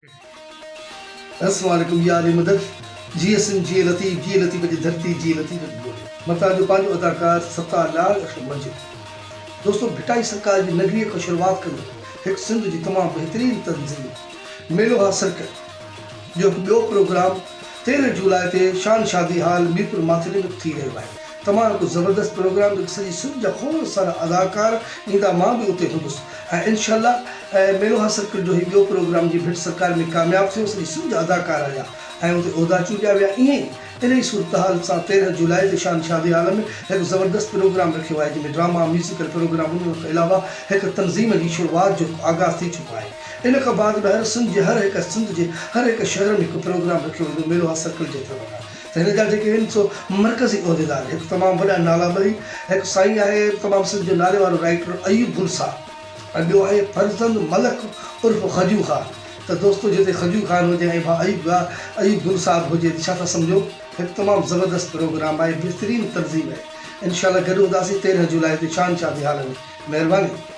السلام عليڪم يا علي مدد جيئي سنڌ جيئي لطيف جيئي لطيف جي ڌرتي جيئي لطيف جي ٻولي مان توهان جو پنهنجو اداڪار ستار لال اشرف منجي دوستو ڀٽائي سرڪار جي نگري کان شروعات ڪندي هڪ سنڌ جي تمام بهترين تنظيم ميلو ها سرڪل جو هڪ ٻيو پروگرام 13 جولاء تي شان شادي هال ميرپور ماٿيلي ۾ ٿي رهيو آهي تمام هڪ زبردست پروگرام جيڪو سڄي سنڌ جا کوڙ سارا اداڪار ايندا مان به اتي هوندس ۽ انشاء الله ميلوها سرڪل جو هي ٻيو پروگرام جي ڀٽ سرڪار ۾ ڪامياب ٿيو سڄي سنڌ جا اداڪار آيا ۽ اتي عهدا چونڊيا ويا ائين ئي انهي صورتحال سان 13 جولاء تي شان شادي هال ۾ هڪ زبردست پروگرام رکيو آهي جنهن ۾ ڊراما ميوزيڪل پروگرام ان کان علاوه هڪ تنظيم جي شروعات جو هڪ آغاز ٿي چڪو آهي ان کان بعد به هر سنڌ جي هر هڪ سنڌ جي هر هڪ شهر ۾ هڪ پروگرام رکيو ويندو ميلوها سرڪل جي طرف کان ته هن جا جيڪي آهن سو مرڪزي عهديدار هڪ تمام وڏا نالا ٻئي هڪ سائين آهي تمام سنڌ جو نالي وارو رائيٽر ايوب گل صاحب ۽ ٻيو آهي فرزند ملڪ عرف خجو خان ته دوستو جتي خجو خان هجي ۽ ڀاء ايوب ايوب گل صاحب هجي ته ڇا ٿا سمجهو هڪ تمام زبردست پروگرام آهي بهترين تنظيم آهي انشاء الله گڏ هونداسين 13 جولاء تي شان شادي هال ۾ مهرباني.